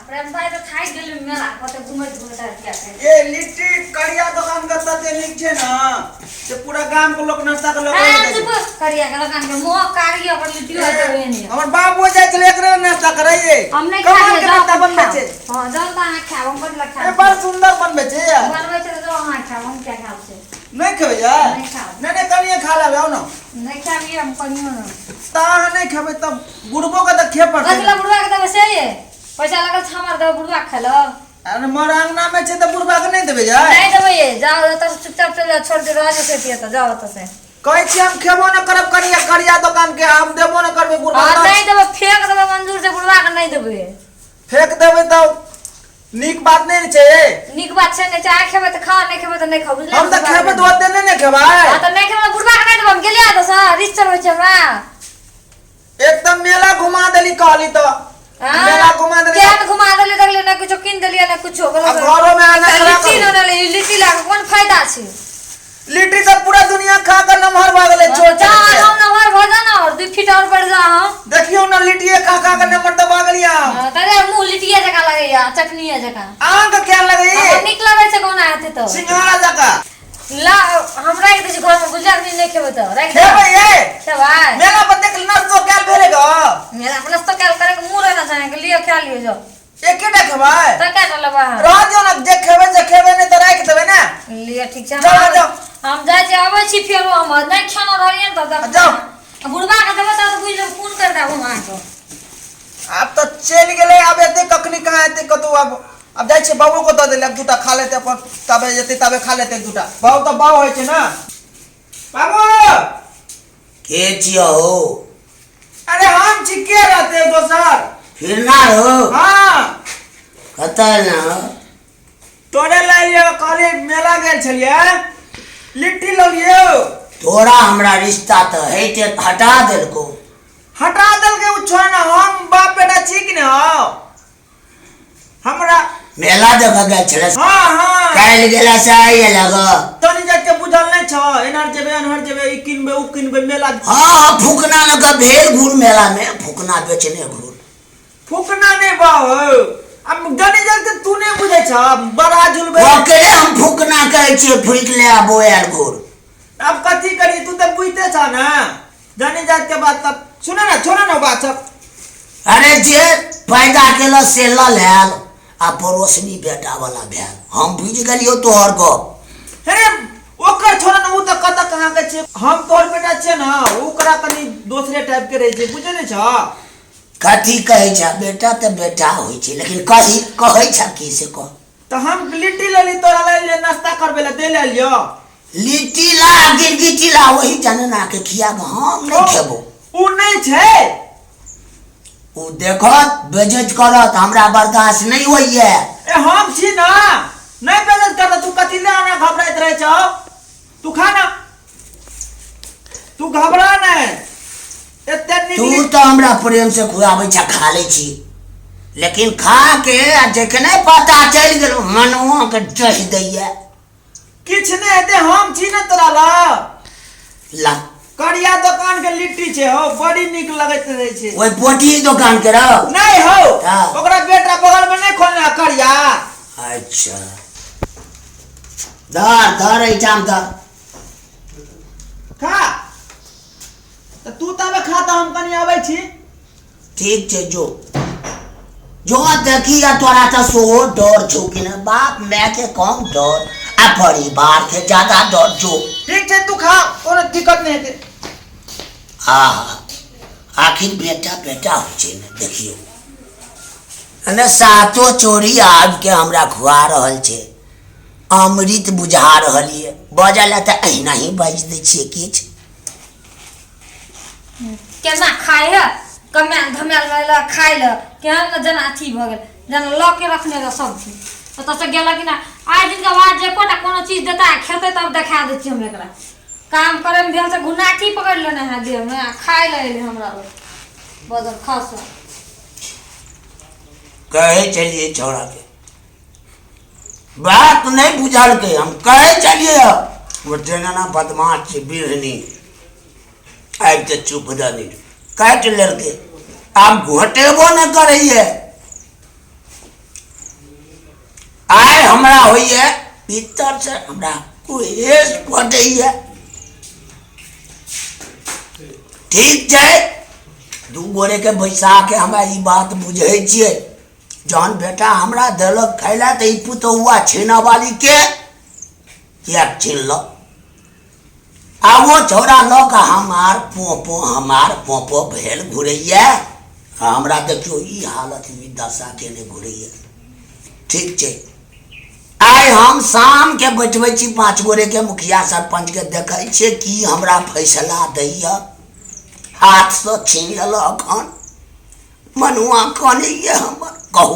रे भाई तो थाकि गेलियै मेला कते घुमैत घुमैत आबि गेल। ए लिट्टी करिया दोकान के तते नीक छै ने से पूरा गाम के लोक नाश्ता के लोक हाँ, चुप करिया के दोकान के मुँह कारी ओकर लिट्टी होय छै ओहन हमर बाबू जाइ छलै एकरे नाश्ता करैये हम नहि कमाल खाइ के जाउ नाश्ता बनबै खाउ। छै। हाँ जाउ तऽ अहाँ खायब, हम कथी लए ए खायब? बड़ सुंदर बनबै छै यार। बनबै छै तऽ जाउ अहाँ खायब, हम किया खायब से? नहि खेबै यार? नहि खायब। नहि नहि कनिये खा लेबै, आउ ने। नहि खायब ये हम कनियो नहि। तऽ अहाँ नहि खेबै तऽ बुढ़बो के तऽ खे पड़तै। कथी लए बुढ़वा के देबै से ये? पैसा लगल छै हमर, देबै बुढ़वा के खाय लए? अरे मोर अंगना में छै तऽ बुढ़बा के नहि देबै यार? नहि देबै ये, जाउ एतऽ से चुपचाप चलि जाउ, छोड़ि दियौ, रहऽ दियौ खेती एतऽ, जाउ एतऽ से। कहै छी हम खेबो नहि करब करिया करिया दोकान के, हम देबो नहि करबै बुढ़बा हाँ, के। नहि देबै, फेंक देबै, मंजूर छै, बुढ़वा के नहि देबै। फेंक देबै तऽ नीक बात नहि ने छै। नीक बात छै नहि छै, अहाँ खेबै तऽ खाउ, नहि खेबै तऽ नहि खाउ, बुझलियै? हम तऽ खेबै तऽ ओते नहि ने खेबै। हाँ, तऽ नहि खेबै तऽ बुढ़वा के नहि देबै, हम गेलियै एतऽ से, रिस चढ़बै छै हमरा। एकदम मेला घुमा देली कहली तऽ। हाँ, मेला घुमा देली। केहन घुमा देलियै देखलियै, नहि कुछो कीन देलियै नहि कुछो। आ घरो में आना एकटा खड़ा लिट्टी करू। लऽ लेलियै, लिट्टी लए कऽ कोन फायदा छै? लिट्टी तऽ पूरा दुनिया खा कऽ नमहर भऽ गेलै छोट जा छोट। हम नमहर भऽ जा ने और 2 फीट और बढ़ जा हम। देखियौ ने, लिट्टिए खा खा कऽ नमहर तऽ भऽ गेलियै हम। हाँ, तरे मुँह लिट्टिए जकाँ लगैया, चटनिए जकाँ। अहाँके केहन लगैया? हमरा नीक लगै छै, कोना हेतै तऽ? सिंघाड़ा जकाँ। ला हम राखि दै छी घरमे, बुझलियै? नहि खेबै तऽ राखि दे। खेबै ये। खेबै। मेला पर देख नाश्तो कैल भेलै ग। मेला पर नाश्तो कैल करे के मुँह रहना चाही के लिअ, खा लिअ, जाउ। एकेटा खेबै? तऽ कए टा लेबै अहाँ? रह दियौ ने, जे खेबै से खेबै, नहि तऽ राखि देबै ने। लिअ, ठीक छै। जाउ, जाउ। हम जाइ छी, अबै छी फेरो, हम नहि खाना रहलियै ने तऽ। जाउ। बुढ़बा के देबै तऽ बुझि लेबै कोन कर देब हम अहाँके। आब तऽ चलि गेलै, आब एतै कखनी, कहाँ एतै कतहु आब। आब जाइ छियै बाबू के दऽ देलै, दूटा खा लेतै अपन, तबे जेतै तबे खा लेतै दूटा। बाबू तऽ बाउ होइ छै ने बाबू। के छियै हो? अरे हम छी, के रहतै दोसर? फिरना हो? हाँ। कतऽ एना हो? तोरे लए लियौ, कहली मेला गेल छलियै, लिट्टी लऽ लियौ। तोरा हमरा रिश्ता तऽ हटि हटा देलकौ। हटा देलकै ओ, छोड़ ने, हम बाप बेटा छी कि ने हौ हमरा। मेला देखऽ गेल छलै? हाँ हाँ। काल्हि गेला से आइ एलक। तनी जात के बुझल नहि छौ, एनहर जेबै एनहर जेबै, ई किनबै ओ किनबै मेला। हाँ, फुकना लऽ कऽ भेल घूर, मेला मे फुकना बेचने घूर। फुकना नहि बाउ, आब गनी जात के तू नहि बुझै छ, बड़ा झुलबै। ओकरे हम फुकना कहै छियै, फुकि ले आबो आयल घूर। आब कथी करी, तू तऽ बुझते छ ने जानी जात के बात। तब सुन ना, छोड़ ना बात सब। अरे जे पैदा केलक से लऽ लायल आ पड़ोसनी बेटा वाला भेल, हम बुझि गेलियौ तोहर गप। अरे ओकर छोड़ ना, उ तऽ कतऽ कहाँ के छै, हम तोहर बेटा छियै ना, ओकरा कनी दोसरे टाइप के रहै छै, बुझै नहि छ? कथी कहै छ? बेटा तऽ बेटा होइ छै, लेकिन कही कहै छ की से कह। तऽ हम लिट्टी लेली तोरा ले, नाश्ता करबै लए दे लियौ। लिट्टी ला, गिरगिटी ला, वही जनना के खिया के हम नहीं खेबो। उ नहीं छै। उ देखत बेजत करत, हमरा बर्दाश्त नहीं होइए। ए हम छी ना, नहीं बेजत करत, तू कथी ले आना घबराइत रहे छौ? तू खा ना, तू घबरा नहीं, एते नीक। तू तो हमरा प्रेम से खुआबै छ, खा लै छी, लेकिन खा के आ जखने पता चलि गेल मनुआ के डहि दैया। किछु नहि हेतै, हम छी ने तोरा लग। ला। करिया दोकान के लिट्टी छै हौ, बड़ी नीक लगैत रहै छै। ओहि पोटी दोकान के रहो? नहि हौ। हाँ। ओकरा बेटा बगल में नहि खोलने है करिया। अच्छा, धर धर, एहिठाम धर। खा तऽ तू तबे खा, तऽ हम कनि अबै छी। ठीक छै, जो जो, देखी आ तोरा तऽ सेहो डर छौ कि नहि? बाप माय के कम डर आ परिवार के ज्यादा डर, जो। ठीक छै, तू खा, कोनो दिक्कत नहि हेतै। आहा, आखिर बेटा बेटा होइ छै ने। देखियौ ने, सातो चोरी आबि के हमरा खुआ रहल छै, अमृत बुझा रहल ये। बजऽ लए तऽ अहिना ही बाजि दै छियै किछु। केना खाइ है, कमायल धमायल रहल खाइ लए, केहन ने जेना अथी भऽ गेल, जेना लऽ के रखने रह सब चीज। ओतऽसँ गेलक कि ना, आइ दिनके बाद जे एकोटा कोनो चीज देता खेतै तब देखा दै छियै हम एकरा। काम करैमे भेल से घुनाठी पकड़ि लेने है देहमे आ खाइ लए एलै हमरा लग बदल खस। कहै छलियै छौड़ाके, बात नहि बुझलकै। हम कहै छलियै ओ जेना बदमाश छै, बिढ़नी आबि कऽ चुप दनी काटि लेलकै, आब घोटेबो नहि करैए। आइ हमरा होइए भीतरसँ हमरा कुहेस फटैए। ठीक छै, दू गोरेके बैसा के हमरा ई बात बुझै छियै, जहन बेटा हमरा देलक खाय लए तऽ ई पुतहुआ छीनऽवालीके किएक छीनलक? आ ओ छौड़ा लऽ कऽ हमार पोपो हमार पोपो भेल घुरैए, आ हमरा देखियौ ई हालत ई दशा केने घुरैए। ठीक छै, आइ हम शामके बैठबै छी 5 गोरेके मुखिया सरपञ्चके, देखै छियै की हमरा फैसला दैए। हाथसँ छीन लेलक अखन, मनुआ कनैए हमर। कहू